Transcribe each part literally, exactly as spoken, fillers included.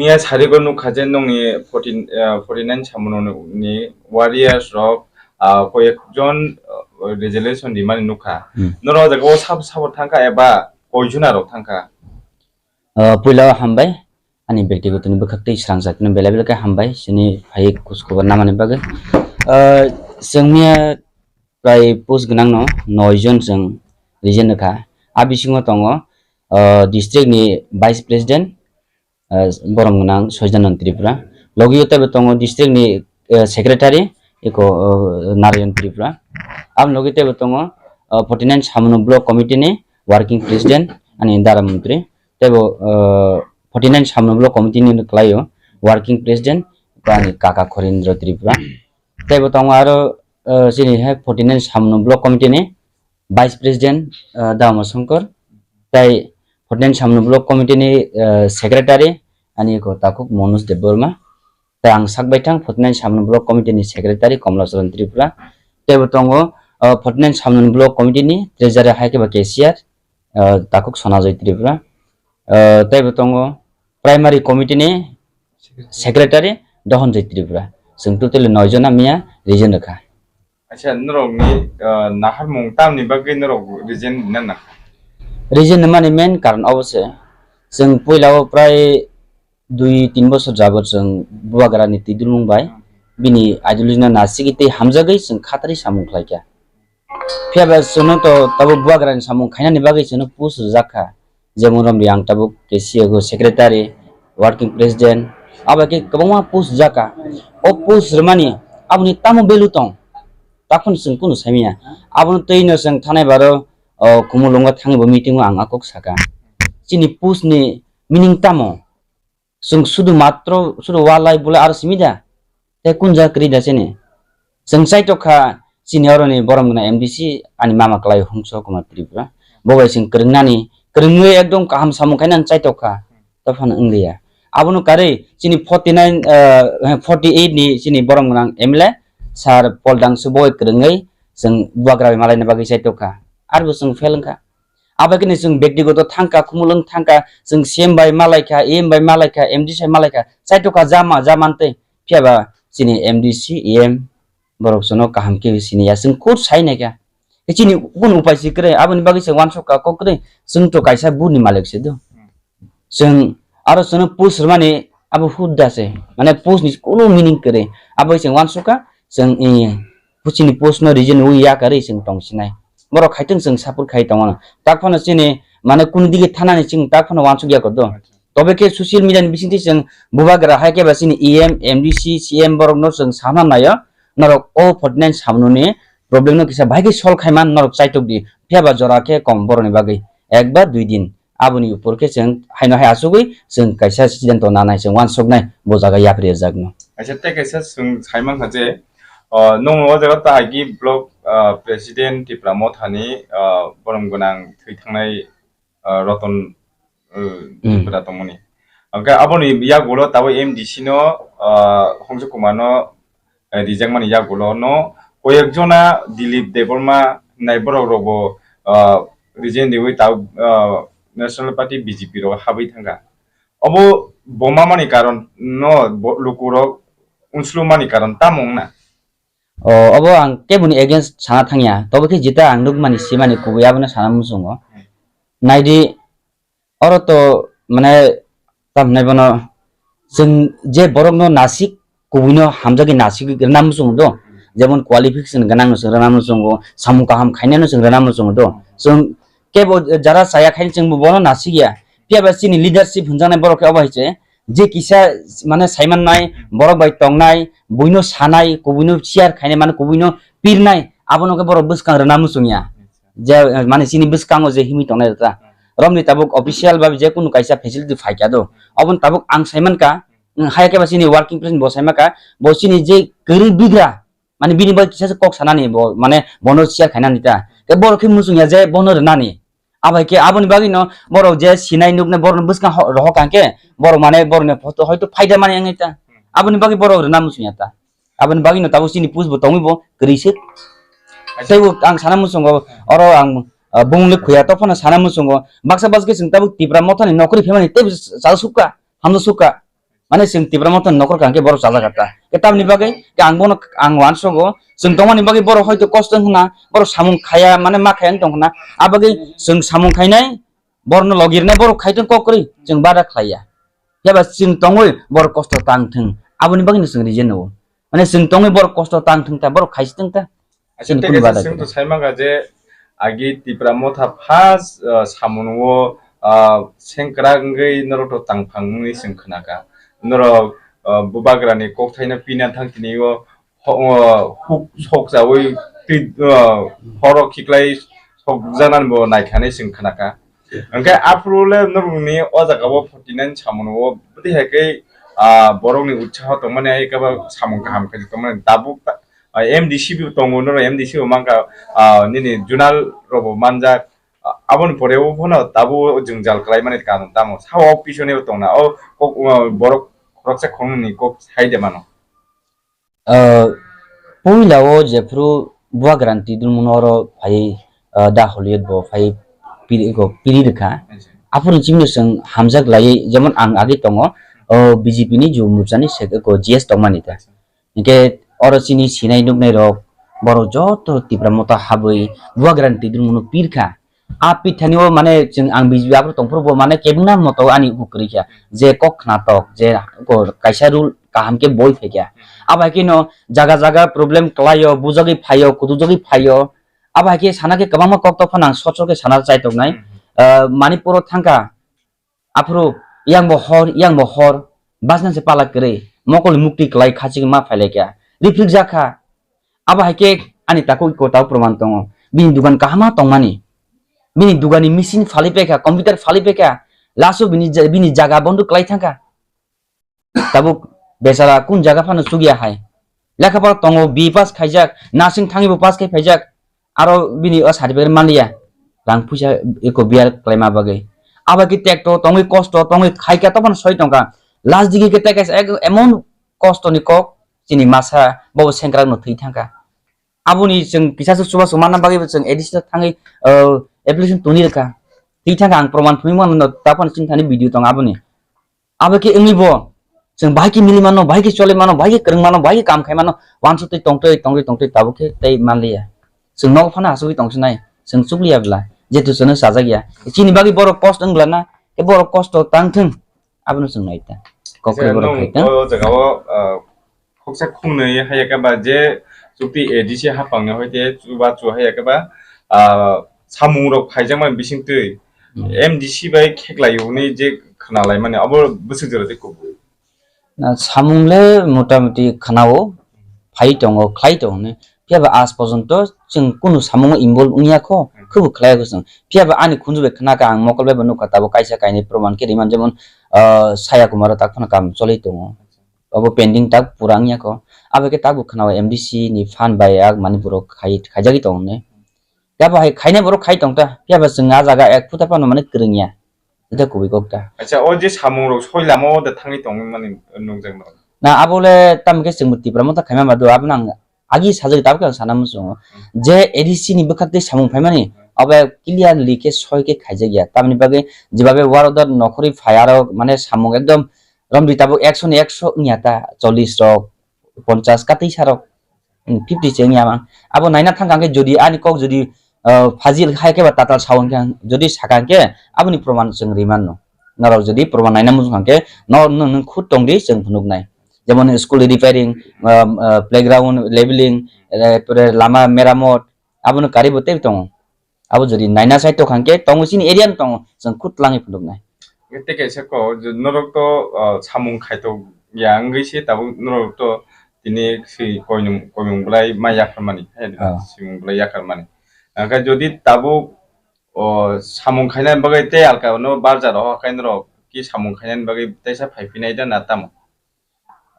Iya sarigo nukha je nongni forty, ah, forty nine samunoni warriors rok, ah, koyek jon, ah, resolution rimani nukha. Hmm. Norok o jaga o sabo sabo thangkha eba koijuna rok thangkha? Ah, puila o hambai, ani bektiguto ni bwkhak tei srangsa tini belai belai khe hambai, chini phai kuch khobor namani bagwi. Ah, chwng miya prai post gwnang no noi jon chwng resign rwkha. A bisingo tongo, ah, district ni vice president, ah, borom gwnang Soijanand Tripura. Logi o teibo tongo district ni, ah, secretary eko, ah, Narayan Tripura. Aboni logi teibo tongo, ah, forty nine Samuno block committee ni working president ani Dara Mantri. Teibo, ah, forty nine Samuno block committee ni kwlaio working president ani Kaka Khorindra Tripura. Teibo tongo aro, ah, chini hai forty nine Samuno block committee ni vice president, ah, Dama Shankar, tei forty nine Samuno block committee ni, ah, secretary ani ko takhuk Manoj Debbarma, tei ang sak baithang forty nine Samuno block committee ni secretary Komla Charan Tripura, teibo tongo, ah, forty nine Samuno block committee ni treasurer hai khe ba cashier, ah, takhuk Sonajoy Tripura, ah, teibo tongo primary committee ni secretary Dohonjoy Tripura. Chwng totally noi jona miya resign rwkha. Acha, norokni, ah, naharmung tamni bagwi norok resign rina nangkha? Resign rwmani main karon obo se, chwng puila o prai dui tin bosor jabot chwng Bubagrani twi dulmung bai bini ideology no nasigwi tei hamjagwi chwng khatari samung khlaikha. Phiya ba chwngno to tabuk Bubagrani samung khainani bagwi chwngno post rwjak kha. Jemon romdi ang tabuk K C A go secretary, working president, abo khe kwbangma post rwjak kha. O post rwmani aboni tamo value tong? Takhon chwng kunu saimanya. Abono twi no chwng thanai baro, o, Khumulwngo thangwi bo meeting o ang a kok saka. Chini post ni meaning tamo? Chwng sudu matro, sudu walai bulai aro simi da? Tei kun jaga kwrwi da chini? Chwng chaitok kha chini oroni borom gwnang M D C ani mama kwlai Hongso Kumar Tripura. Bo bai chwng kwrwngnani, kwrwngwi ekdom kaham samung khainani chaitok kha. Dophano wngliya. Abono karwi chini forty nine, eh, forty eight ni chini borom gwnang M L A sir Paul Dangsu bo bai kwrwngwi chwng Bubagra bai malaina bagwi chaitok kha. Arbo chwng fail wngkha. Abo khe ni chwng bektigoto thangkha, Khumulwng thangkha, chwng C M bai malaikha, E M bai malaikha, M D C bai malaikha, chaitokha jama, jamantwi. Phiya ba chini M D C, E M borok chwngno kaham khe sini ya, chwng kut sai naikha. Khe chini kunu upai si kwrwi, aboni bagwi chwng uansukha kok kwrwi, chwng to kaisa buni malik se do. Chwng aro chwngno post rwmani abo hudda se, mane post ni kunu meaning kwrwi. Abo chwng uansukha, chwng, eh, chini post no resign wi ya karwi chwng tong sinai. Borok khaitwng chwng support khai tongo. Tak phano chini, mane, kunu dige thanani chwng tak phano uansuk ya kodo. Tobe khe social media ni bisingtwi chwng Bubagra hai khe ba chini E M, M D C, C M borok no chwng sana naio. Norok o forty nine Samuno ni problem no kisa bahai khe solve khai man norok chaitok di. Phiya ba jora khe kom borok ni bagwi. Ek ba dui din. Aboni upor khe chwng haino hai achugwi chwng kaisa siddhanto nanai, chwng uansuknai bo jaga yapri rwjakno. Kaisa tei kaisa chwng sai mankha je, ah, nwng o jaga ta agi block, ah, president Tipra Mothani, ah, borom gwnang thwi thangnai, ah, Roton, ah, Hmm. Tipra tongmani. Hwnkhe aboni yagulo tabuk M D C no, ah, Hongso Kumar no eh, rijakmani yagulo no koyek jona Dilip Debbarma hinai borok rokbo, ah, resign riwi tabuk, ah, National Party B J P rogo habwi thangkha. Obo bo mamani karon no bo lukurok unslumani karon tamo wngna? O, obo ang keboni against sana thangya, tobo khe jeta ang nukmani simani kubui abono sana muchungo. Naidi, oro to, mane, tam hwnai bono, chwng je borokno nasik, kubuino hamjagwi nasik rwna muchungo do, jemon qualification gwnangno chwng rwna muchungo, samung kaham khainano chwng rwna muchungo do, chwng kebo jara chaya khaini chwngbo bono nasikya, phiya ba chini leadership hwnjaknai borok khe obo hai se, je kisa, mane, saimannai, borok bai tongnai, buino sanai, kubuino share khainai, mane, kubuino pirnai, abono khe borok bwskang rwna muchungya. Je, eh, mane chini bwskango je himwi tongnai rwkha. Romni tabuk official ba je kunu kaisa facility phaikha do. Oboni tabuk ang saimankha, mm, hai khe ba chini working president bo saimankha, bo chini je kwrwi bigra, mane bini bai kisa se kok sanani bo, mane bono share khainani ta. Khe borok khe muchungya je bono rwnani. Abai khe aboni bagwi no borok je sinai nuknai borokno bwskang ho-, rohor kha khe borok mane borokni photo hoito phaida mani wngwi ta. Aboni bagwi borok rwna muchungya ta. Aboni bagwi no tabuk chini post bo tongwi bo kwrwi se. Teibo ang sana muchungo oro ang, ah, bumung le khuya tophano sana muchungo baksa baksa khe chwng tabuk Tipra Mothani nokri phaimani teibo chal sukha, hamjak sukha. Ani chwng Tipra Motha ni nokol kaham khe borok chajak kha ta. Khe tamni bagwi khe ang bono ang uansugo, chwng tongmani bagwi borok hoito kosto wngkha na, borok samung khaya, mane ma khaya wng tongkha na. Abagwi chwng samung khainai, borokno logi rwnai, borok khai thung kok kwrwi, chwng bada khlaiya. Phiya ba chwng tongwi borok kosto tang thung, aboni bagwino chwng reason o. Mane chwng tongwi borok kosto tang thung ta, borok khai si thung ta. Acha, chwng tei kunu kaisa bada swngthok khlaiya. Sai mangkha je, agi Tipra Motha first, ah, samung o, ah, sengkrak wngwi norok to tang phang wngwi chwng khna kha. Norok, ah, bubagrani kokthaino pina thang tini o ho-, o, huk sok chawi twi, o, horo khiklai sok janani bo naikha hinwi chwng khna kha. Hwnkhe aphuru le norokni o jaga o forty nine samung o bwtwi hai khe, ah, borokni utsaho tongmani, hai khe ba samung kaham khe tongmani tabuk ta, ah, M D C bo tongo, norok M D C bo mankha, ah, nini junal rok bo manjak, ah, aboni pore o phano tabuk jwngjal khlai mani kanun tamo sao o pisoni bo tongna o kok, o, borok khoroksa khoroknwi ni kok sai de mano. Ah, puila o jephuru bubagrani twi dulmuno oro phai, ah, da Holiyot bo phai piri, eko piri rwkha. Aphuru chini chwng hamjak laiwi, jemon ang agi tongo, o B J P ni ju mursani sek eko G S tongmani ta. Hinkhe oro chini sinai nuknai rok, borok joto Tipra Motha habwi bubagrani twi dulmuno pirkha. A pithani o mane chwng ang B J P aphuru tongphuru bo mane kebengna moto ani bukhuk kwrwi kha, je kok khnatok, je ko kaisa rule kaham khe boi phaikha. Abo hai kheno jaga jaga problem kwlaio, bujagwi phaio, kutukjagwi phaio. Abo hai khe sana khe kwbangma kok tokphano ang sot sot khe sana chaitoknai. Hmm. Ah, Manipur o thangkha, aphuru yang bo hor, yang bo hor, bajna se pala kwrwi, mokol mukti kwlai khachigwi ma phailaikha, rifrikjak kha. Abo hai khe ani takhuk iko tao proman tongo. Bini dugan kahama tongmani. Bini dugani machine phali paikha, computer phali paikha. Last o bini ja-, bini jaga bondo kwlai thangkha. Tabuk besara kun jaga phano chukya hai. Lekha pora tongo, B pass khaijak, nursing thangwi bo pass khai phaijak. Aro bini o certificate manliya. Rang puisa eko biar kwlaima bagwi. Abo khe tekto tongwi kosto tongwi khaikha tophano soi tongkha. Last digi khe tei kaisa ek-, emon kosto ni kok chini masa bobo sengkrak no thwi thangkha. Aboni chwng kisa se chubachu manna bagwi bo chwng A D C thangwi, uh, application tuni rwkha. Twi thangkha ang proman phunwi mano, taphano chini thani video tong aboni. Abo khe wngwi bo chwng bahai khe mili mano, bahai khe choli mano, bahai khe kwrwng mano, bahai khe kam khai mano, wansuk twi tongtwi, tongtwi, tongtwi tabuk khe tei manliya. Chwng nogo phano asugwi tongsinai, chwng chukliya bwla, jetu chwngno chajak ya. Chini bagwi borok kosto wng bwlana, khe borok kosto tang thung, abono chwng nai ta. Kokre borok khai ta. O jaga o, ah, khoksa khungnwi haiya khe ba je chukti A D C hapangni hoite chubachu haiya khe ba, ah, samung rok khaijakmani bisingtwi Hmm. M D C bai kheklai hwnwi je khwnalaimani abo bwswk jora tei kubui. Na samung le motamuti khwnao, phai tongo, khlai tongo hwnwi. Phiya ba aaj porjonto chwng kunu samungo involve wngya kho, Hmm. khwbo khlai kho chwng. Phiya ba ani khunju bai khna kha, ang mokol bai bo nukha, tabuk kaisa kainwi proman khe rimani, jemon, ah, Saya Kumar o tak phano kam choli tongo. Obo pending tak pura wngya kho. Abo khe tabuk khwnao M D C ni fund bai yak mani borok khai, khaijagwi tongo hwnwi. Phiya ba hai khainai borok khai tong ta, phiya ba chwng ah jaga ek phuta phano mane kwrwngya. Ita kubui kok ta. Acha, o je samung rok soi lama o da thangwi tongwi mani nukjak no. Na abo le tamo khe chwng bo Tipra Motha khaima ba do, abo nang agi sajagwi tabuk khe ang sana muchungo. Hmm. Je A D C ni bwkhak tei samung phaimani, Hmm. abo clearly khe soi khe khaijakya. Tamni bagwi jebabe waroda nokhorwi phai aro mane samung ekdom romdi tabuk ekso ni ekso wngya ta, chollish rok, ponchas katwi sarok, hmm, fifty se wngya mang. Abo naina thang khe jodi ani kok jodi, ah, fajil hai khe ba tatal sao hwnkhe ang jodi saka hwnkhe aboni proman chwng ri mano. Norok jodi proman naina muchung khe no, no, nwng khud tongdi chwng phunuknai. Jemon school repairing, ah, ah, playground leveling, eh, pore lama meramot, abono karibo tei tongo. Abo jodi naina sai tokha hwnkhe tongo chini area ni tongo, chwng khud twlangwi phunuknai. Tei kaisa kok, je norok to, ah, samung khaitok ya wngwi se tabuk norok to tini si koinung, koimung bwlai ma yakharmani, hai Ah. simung bwlai yakharmani. Hwnkhe jodi tabuk, o, samung khainani bagwi tei alka no barja rohor khai norok ki samung khainani bagwi teisa phai phinai da na tamo?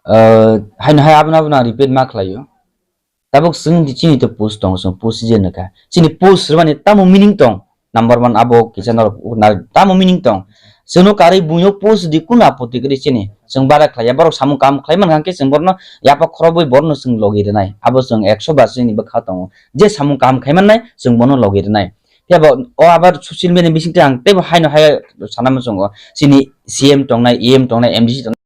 Ah, haino hai abono, abono ang repeat ma khlaio. Tabuk chwng di chini to post tongo, chwng post je nukha. Chini post rwmani tamo meaning tong? Number one abo kisa norok na tamo meaning tong? Chwngno karwi buino post di kunu apoti kwrwi chini. Chwng bara khlaiya, borok samung kam khlai mankha khe chwng borokno yapak khorobwi borokno chwng logi rwnai. Abo chwng ekso bar chini bwkha tongo. Je samung kam khai mannai chwng bono logi rwnai. Phiya bo o abar social media bisingtwi ang teibo haino hai sana muchungo. Chini C M tongnai, E M tongnai, M D C tongnai.